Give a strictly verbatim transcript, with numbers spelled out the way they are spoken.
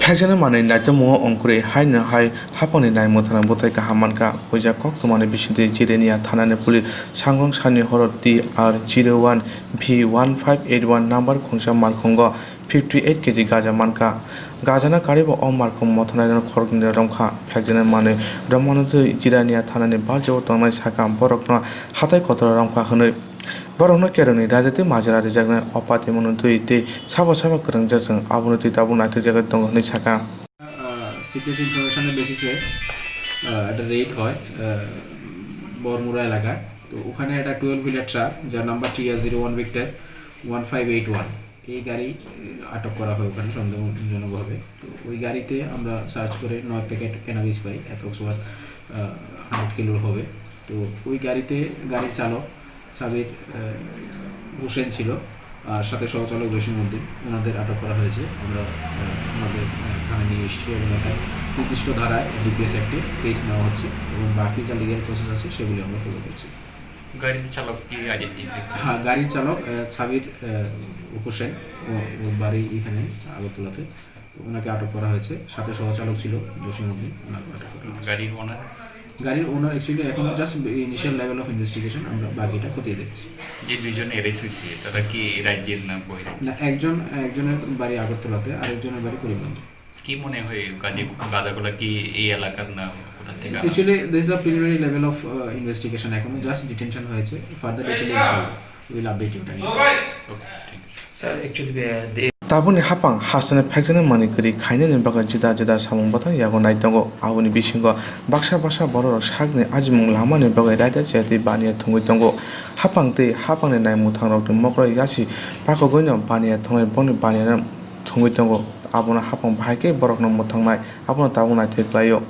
Phekjaknai manwi naitokmungo ongkhorwi haino hai haphangni nai mwthangna bwthai kaham mankha. Huijak koktwmani bisingtwi Jirania thanani police sangrong sani horo T R zero one V one five eight one number khungsa markhongo fifty eight K G gaja mankha. Gajano karwibo o markhong mothanairokno khoroknwino romkha. Phekjaknai manwi rommanwtwi Jirania thanani barjao tongnai sakha borokno hathai kotoro romkha hwnwi. Borokno kerongni raida tei majra rijaknai o patimungno twi tei sabo sabo kwrwngjak chwng abono twi tabuk naithokjagwi tongo hwnwi sakha. আহ, সিক্রেট ইনফরমেশনের বেসিসে, আহ, একটা রেড হয়, আহ, বরমুড়া এলাকায়। তো ওখানে একটা twelve wheeler truck, যার number T R zero one Victor one five eight one, এই গাড়ি, আহ, আটক করা হয় ওখানে সন্দেহজনকভাবে। তো ওই গাড়িতে আমরা সার্চ করে নয় প্যাকেট ক্যানাবিস পাই, অ্যাপ্রক্স ওয়ান, আহ, হান্ড্রেড কিলোর হবে। তো ওই গাড়িতে গাড়ির চালক সাবির, আহ, হোসেন ছিল, আর সাথে সহচালক জসিম উদ্দিন, ওনাদের আটক করা হয়েছে। আমরা, আহ, ওনাদের, আহ, থানায় নিয়ে এসেছি এবং একটা নির্দিষ্ট ধারায় ডিপিএস অ্যাক্টে কেস নেওয়া হচ্ছে এবং বাকি যা লিগ্যাল প্রসেস আছে সেগুলি আমরা ফলো করছি। গাড়ির চালক কি আইডেন্টিফাই? হ্যাঁ, গাড়ির চালক, আহ, সাবির, আহ, হোসেন, ও-, ওর বাড়ি এখানে আগরতলাতে। তো ওনাকে আটক করা হয়েছে, সাথে সহচালক ছিল জসিম উদ্দিন, ওনাকে আটক করা হয়েছে। গাড়ির ওনার? গাড়ির ওনার অ্যাকচুয়ালি এখনো just initial level of investigation, আমরা বাকিটা খতিয়ে দেখছি। যে দুইজন অ্যারেস্ট হয়েছে, তারা কি রাজ্যের না বহিরাজ্য? না, একজন, একজনের বাড়ি আগরতলাতে, আরেকজনের বাড়ি করিমগঞ্জে। কি মনে হয়, গাজী-, গাঁজাগুলা কি এই এলাকার না কোথা থেকে আনা? Actually, this is a preliminary level of, uh, investigation, এখনো জাস্ট ডিটেনশন হয়েছে, further detail will update you time. Okay, ঠিক আছে। Sir, actually, uh, they Tabukni haphang hasteni phekjaknai manwi kwrwi khainani bagwi juda juda samung bwthang yago nai tongo. Aboni bisingo baksa baksa bororok sakni ajimung lamani bagwi raida chaya tei baniya thwngwi tongo. Haphang tei haphangni nai mwthangrokni mokro yasi pakogwino baniya thwngnai bongni baniyano thwngwi tongo. Abono haphang bahai khe borokno mwthangnai, abono tabuk naithok khlaio.